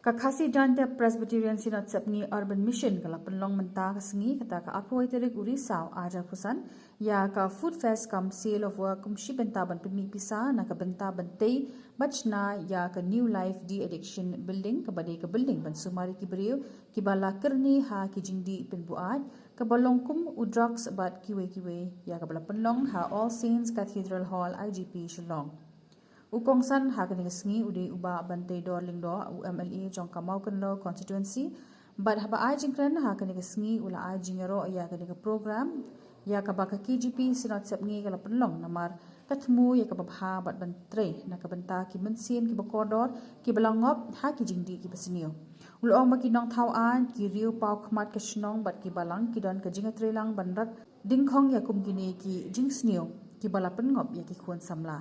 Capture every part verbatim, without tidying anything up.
Ka Khasi Jaintia Presbyterian Synod Sepngi Urban Mission ka la pynlong mynta ka sngi, kata ka arphew tarik u Risaw ar hajar arphew san, ïa ka Food Fest cum Sale of Work kum shi bynta ban pynmih pisa na ka bynta ban tei bad shna ïa ka New Life De-Addiction Building, kaba dei ka building ban sumar ïa ki briew kiba la kyrni ha ki jingdih pynbuaid, kaba long kum u drugs bad kiwei kiwei, ïa kaba la pynlong ha All Saints Cathedral Hall, I G P, Shillong. U kongsan ha kane ka sngi u dei u Bah Banteidor Lyngdoh, u M L A jong ka Mawkynrew constituency. Bad haba ai jingkren ha kane ka sngi u la ai jingïaroh ïa kane ka program ïa kaba ka K J P Synod Sepngi ka la pynlong, namar ka thmu ïa kaba bha bad ban trei na ka bynta ki mynsiem kiba kordor, kiba la ngop ha ki jingdih kiba sniew. U la ong ba ki nongthaw aiñ, ki riew paw khmat ka shnong bad ki balang ki don ka jingïatreilang ban rat dyngkhong ïa kum kine ki jingsniew kiba la pynngop ïa ki khun samla.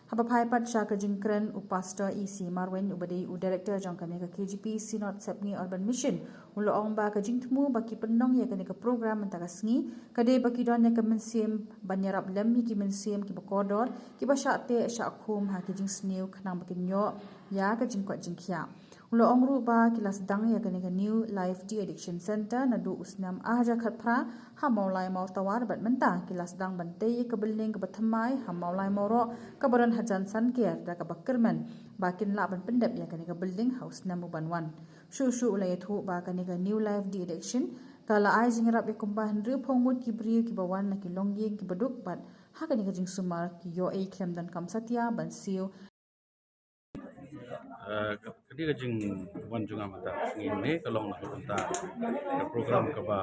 Haba phai pat sha ka jingkren u Pastor E C Marwein, uba dei u Director jong kane ka K J P Synod Sepngi Urban Mission, u la ong ba ka jingthmu ba ki pynlong ïa kane ka program mynta ka sngi ka dei ba ki don ïa ka mynsiem ban ïarap lem ïa ki mynsiem kiba kordor, kiba shah teh shah khum ha ki jingsniew, khnang ba kin ïoh ïa ka jingkoit jingkhiah. U la ong ruh ba ki la sdang ïa kane ka New Life De-Addiction Center naduh u snem ar hajar khatphra ha Mawlai Mawtawar, bad mynta ki la sdang ban tei ïa ka building kaba thymmai ha Mawlai Mawroh, kaba don hajan san kiar, da kaba kyrmen ba kin lah ban pyndep ïa kane ka building ha u snem uban wan. Shuh shuh u la ïathuh ba kane ka New Life De-Addiction ka la ai jingïarap ïa kumba hynriewphew ngut ki briew kiba wan na ki longïing kiba duk, bad ha kane ka jingsumar ki ïoh ei khlem donkam satia ban siew. Eh, ka, ka dei ka jingwan jong nga mynta ka sngi ne ka long na ka bynta ka program kaba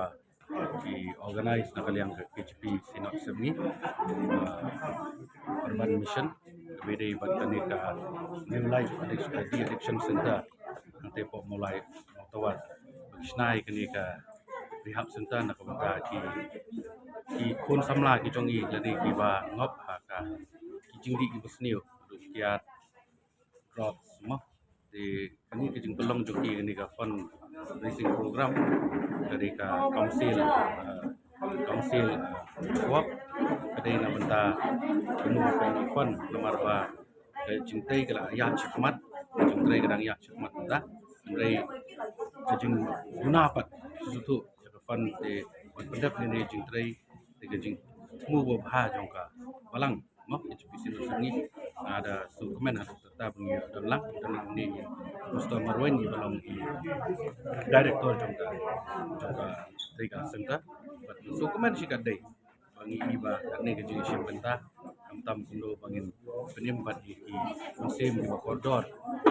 ki organize na ka liang ka K J P Synod Sepngi, eh, Urban Mission, kaba dei bad kane ka New Life Addic-, eh, De-Addiction Center hangtei hapoh Mawlai Mawtawar. Ba ki shna ïa kane ka rehab center na ka bynta ki, ki khun samla ki jong ngi lane kiba ngop ha ka ki jingdih kiba sniew, kiad drugs mo. Te kane ka jingpynlong jong ki kane ka fundraising program ka dei ka council, eh, council, eh, work, ka dei na bynta kano ka fund, namar ba ka jingtei ka la ïaid shakhmat, ka jingtrei ka dang ïaid shakhmat mynta. Hynrei ka jingduna pat shuh shuh ïa ka fund te ban pyndep ïa kane ka jingtrei, te ka jingthmu ba bha jong ka balang mo, K J P Synod Sepngi. Nga da sngewkmen haduh katta ba ngi don lang, don lang ne i Pastor Marwein, iba long i director jong ka, jong ka Trei ka Center. Bad nga sngewkmen shikatdei ba ngi i ba kane ka jingïashim bynta, khamtam kumno ba ngin pynim bad ïa ki mynsiem kiba kordor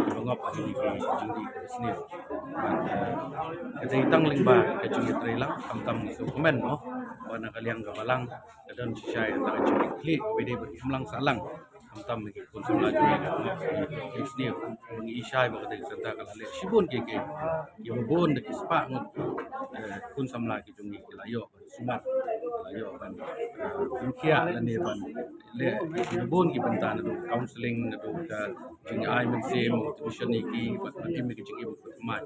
kiba ngop ha kine ki jingdih kiba sniew. Bad, eh, ka dei tang lyngba ka jingïatreilang, khamtam ngi sngewkmen mo ba na ka liang ka balang ka don shisha ïa ka jingkitkhlieh kaba dei ban imlang sahlang, khamtam ïa ki khun samla jong ngi kiba ngop ha kine ki jingdih sniew. Ba ngi i shai ba ka dei ka center ka la leh shibun ki, ki, kiba bun da ki spah ngut, eh, khun samla ki jong ngi ki la ïoh ban sumar, la ïoh ban, eh, pynkhiah lane ban leh ïa ki bun ki bynta, naduh counselling, naduh ka jingai mynsiem, motivation ïa ki, bad ban im ïa ka jingim kaba thymmai.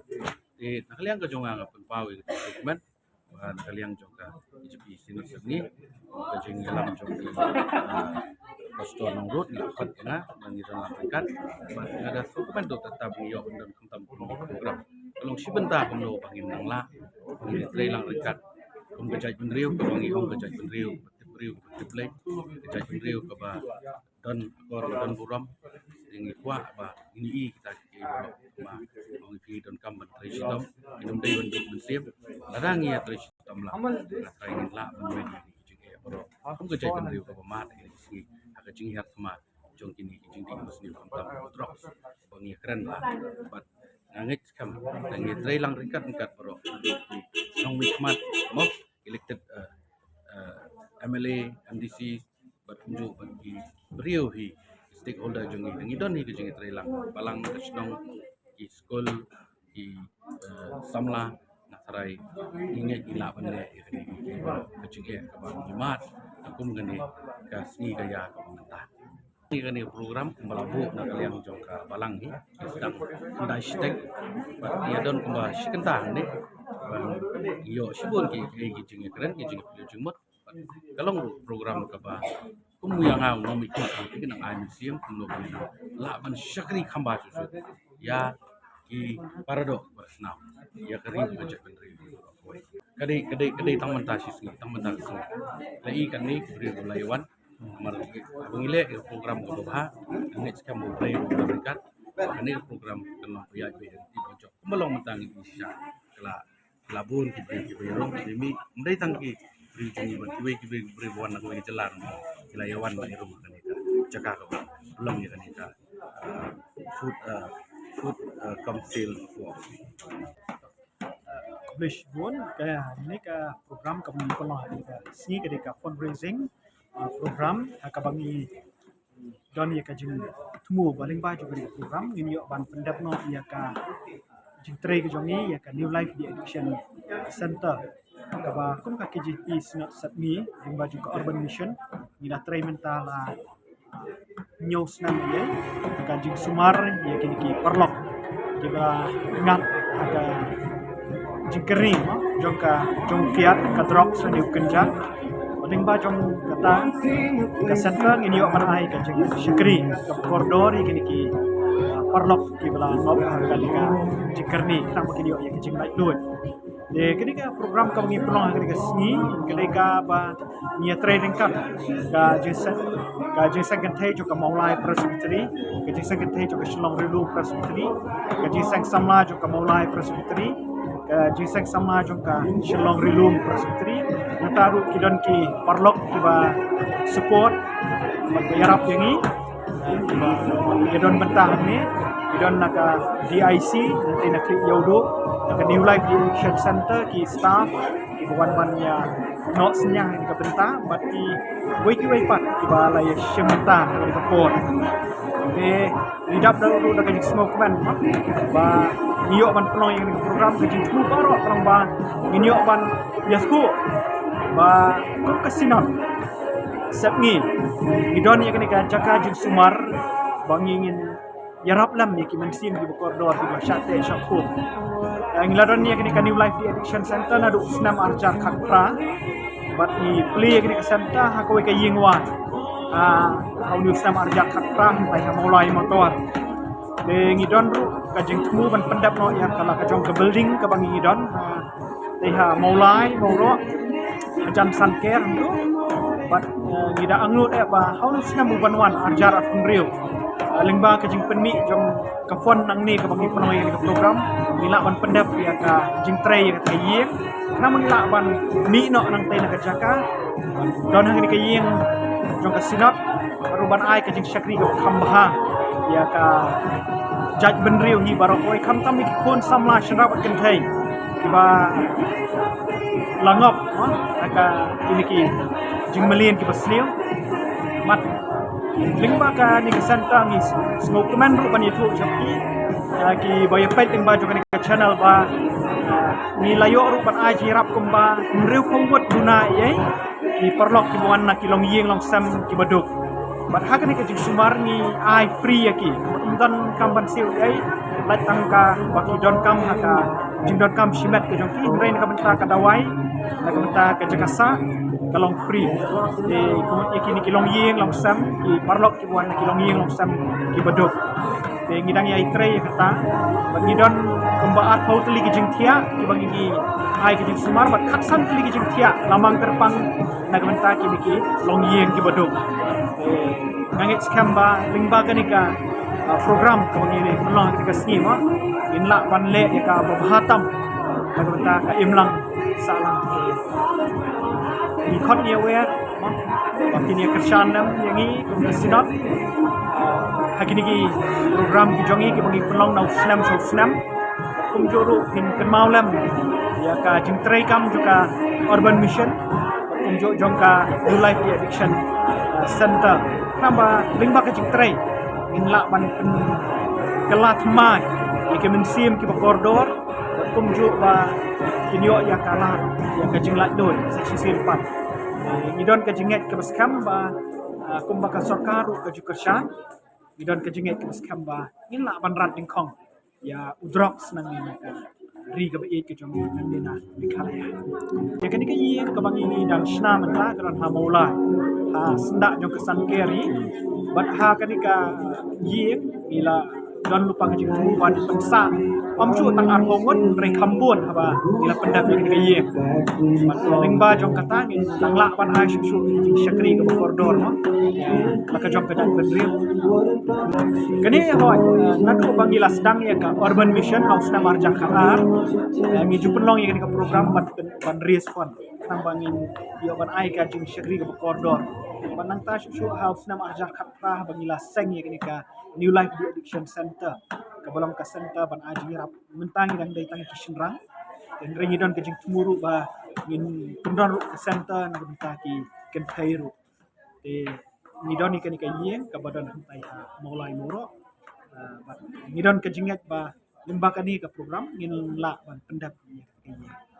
Te na ka liang ka jong nga, nga pynpaw ïa ka jingkmen ba na ka liang jong ka K J P Synod Sepngi, ka jingïalam jong ka, eh, Pastor Nongrut, ngi la khot ïa nga ba ngi don lang ryngkat. Bad nga da sngewkmen haduh katta ba ngi ïoh ban don khamtam kum ka program. Ka long shi bynta kumno ba ngin nang lah, ba ngin ïatreilang ryngkat kum ka jaitbynriew kaba ngi ong ka jaitbynriew kaba tip briew kaba tip leit, ka jaitbynriew kaba don akor ba don burom. Te ngi kwah ba ngin ïohi kita kiei baroh, ba ngi phi donkam ban trei shitom, ngim dei ban duk mynsiem. Lada ngi ïa trei shitom lang, nga trai ngin lah ban mih ïa ki jingeh baroh kum ka jaitbynriew kaba mad ha kine ki sngi ha ka jinghiar thma jong kine ki jingdih kiba sniew, khamtam drugs ba ngi kren ba. Bad nga ngeit skhem, lada ngi trei lang ryngkat ryngkat baroh, ki nongmihkhmat mo, elected, eh, eh, M L A, M D C, bad kumjuh bad ki briew hi, ki stakeholder jong ngi, ngi don hi ka jingïatreilang, balang, ka shnong, ki skul, ki, eh, samla. Nga trai ngi ngeit ngi lah ban leh ïa kane, ïa kane ka jingeh kaba ngi mad ha kum kane ka sngi ka ïa kaba mynta. Ngi kane ka program kumba la buh na ka liang jong ka balang hi, ngi sdang khyndai shiteng, bad ngi don kumba shi kynta hangne ban ïoh shibun ki, ki, ki jingïakren, ki jingïapyllait jingmut. Ka long ruh program kaba kum u ïa nga u nongmihkhmat, ngi nang ai mynsiem kumno kumno lah ban shakri kham bha shuh shuh ïa ki paradoh para snam ïa ka ri ba jaitbynriew. Ka dei ka dei ka dei tang mynta shi sngi, tang mynta shi sngi. La i kane ki briew ba la ïa wan. Namar haba ngi leh ïa ka program kaba bha, ngi ngeit skhem ba U Blei un ryngkat. Kane ka program kan long ïa ba ïa ti ba jop. Kumba long mynta ngi i sha ka la ka la bun ki briew kiba ïarung kiba mih. Ym dei tang ki briew jong ngi ban kiwei ki briew kiba wan na kawei ka jylla ruh ki la ïa wan ban ïarung ha kane ka jaka kaba long ïa kane ka ah, food ah, food ah, council for. Khublei shibun. Kane ka program kaba ngi pynlong ha kane ka sngi ka dei ka fundraising ah, program ha kaba ngi don ïa ka jingthmu ba lyngba jong kane ka program ngin ïoh ban pyndep noh ïa ka jingtrei ka jong ngi ïa ka New Life De-Addiction Center, kaba kum ka K J T Synod Sepngi lyngba jong ka Urban Mission ngi la trei mynta la hynñiew snem ïa ka jingsumar ïa kine ki paralok kiba ngat ha ka jingkyrni, mo, jong ka jong u kiad, ka drugs ne u kynja. Bad lyngba jong kata ka center ngin ïoh ban ai ka jingshakri kaba kordor ïa kine ki ah, paralok kiba la ngop ha kane ka jingkyrni khnang ba kin ïoh ïa ka jinglaitluid. Te kane ka program kaba ngi pynlong ha kane ka sngi ka dei kaba ngi ïatrei ryngkat ka jingsen ka jingseng kynthei jong ka Mawlai Presbytery, ka jingseng kynthei jong ka Shillong Rilum Presbytery, ka jingseng samla jong ka Mawlai Presbytery, ka jingseng samla jong ka Shillong Rilum Presbytery. Nangta ruh ki don ki paralok kiba support bad ba ïarap ïa ngi. Ki don bynta hangne, ki don na ka D I C, nangta na Khlieh Ïewduh, na ka New Life De-Addiction Center, ki staff kiba wan ban ïa noh synñiang ha kane ka bynta bad kiwei kiwei pat kiba la ïa shim bynta ha kane ka por. Te ngi dap da ruh da ka jingsngewkmen ba ngi ïoh ban pynlong ïa kane ka program, ka jingthmu baroh ka long ba ngin ïoh ban ïathuh ba kum ka Synod Sepngi ngi don ïa kane ka jaka jingsumar ba ngi ngin ïarap lem ïa ki mynsiem kiba kordor kiba shah teh shah khum. Eh, ngi la don ïa kane ka New Life De-Addiction Center naduh u snem arhajar khatphra bad ngi plie ïa kane ka center ha kawei ka ïing wai ha une u snem arhajar khatphra hangtai ha Mawlai Mawtawar. Te ngi don ruh ka jingthmu ban pyndep noh ïa ka la ka jong ka building kaba ngi don ha Te ha Mawlai Mawroh hajan san ker hangto. Bad eh, ngi da angnud eh ba ha une u snem u ban wan arhajar arphew hynriew, eh, lyngba ka jingpynmih jong ka fund nangne kaba ngi pynlong ïa ka program, ngi lah ban pyndep ïa ka jingtrei ïa ka ïing. Khnang ba ngi lah ban mih noh nangtei na ka jaka, don ha kane ka ïing jong ka Synod, ruh ban ai ka jingshakri kaba kham bha ïa ka jaitbynriew hi baroh kawei, khamtam ïa ki khun samla shynrang bad kynthei kiba la ngop, ha, ha ka kine ki jingmlien kiba sniew. Bad lyngba kane ka center ngi sngewkmen ruh ban ïathuh sha phi, ha, kiba ïa peit lyngba jong kane ka channel ba, ha, ngi la ïoh ruh ban ai jingïarap kumba hynriew phew ngut duna ïa ki paralok kiba wan na ki longïing longsem kiba duk. Bad ha kane ka jingsumar ngi ai free ïa ki. Ym donkam ban siew ei, lait tang ka ba ki donkam ha ka jingdonkam shimet ka jong ki, hynrei na ka bynta ka dawai, na ka bynta ka jaka sah, ka long free. Te kumta ïa kine ki longïing longsem, ki paralok kiba wan na ki longïing longsem kiba duk. Te ngi dang ïai trei ïa kata. Bad ngi don kumba arphew tylli ki jingthiah kiba ngi, ngi ai ki jingsumar, bad khatsan tylli ki jingthiah lamang kyrpang na ka bynta kine ki longïing kiba duk. Te nga ngeit skhem ba lyngba kane ka, ah, program kaba ngi pynlong ha kane ka sngi, mo, ngin lah ban leh ïa kaba bha tam na ka bynta ka imlang sahlang. Ngi khot ïa wer, mo, ba kin ïa kyrshan lem ïa ngi kum ka Synod, ah, ha kine ki program ki jong ngi kiba ngi pynlong na u snem sha u snem. Kumjuh ruh phin kynmaw lem ïa ka jingtrei kam jong ka Urban Mission, kumjuh jong ka New Life De-Addiction, ah, Center. Khnang ba lyngba ka jingtrei ngin lah ban pynkylla thymmai ïa ki mynsiem kiba kordor, kumjuh ba kin ïoh ïa ka lad, ïa ka jinglaitluid sa shisien pat. Ngi don ka jingngeit kaba skhem ba, ah, kumba ka sorkar ruh ka ju kyrshan, ngi don ka jingngeit kaba skhem ba ngin lah ban rat dyngkhong ïa u drugs nangne na ka ri kaba ïeit ka jong ngi nangne na Meghalaya. Ïa kane ka ïing kaba ngi, ngi dang shna mynta ka don ha Mawlai, ha syndah jong ka San Keri. Bad ha kane ka ïing ngi la don lypa ka jingthmu ban pynsah ym shuh tang arphew ngut, hynrei kham bun haba ngi la pyndep ïa kane ka ïing. Bad lyngba jong kata ngin dang lah ban ai shuh shuh jingshakri kaba kordor, mo, la ka jong ka jaitbynriew. Kane hoi, eh, naduh ba ngi la sdang ïa ka Urban Mission ha u snem ar hajar khat ar, eh, ngi ju pynlong ïa kane ka program ban, ban raise fund, khnang ba ngin ïoh ban ai ka jingshakri kaba kordor. Bad nangta shuh shuh ha u snem ar hajar khat phra ba ngi la seng ïa kane ka New Life De-Addiction Center, kaba long ka center ban ai jingïarap. Mynta ngi dang dei tang ki shynrang, hynrei ngi don ka jingthmu ruh ba ngin kyndon ruh ka center na ka bynta ki kynthei ruh. Te ngi don ïa kane ka ïing kaba don hangtai ha Mawlai Mawroh. Ah, bad ngi don ka jingngeit ba lyngba kane ka program ngin lah ban pyndep ïa kane ka ïing.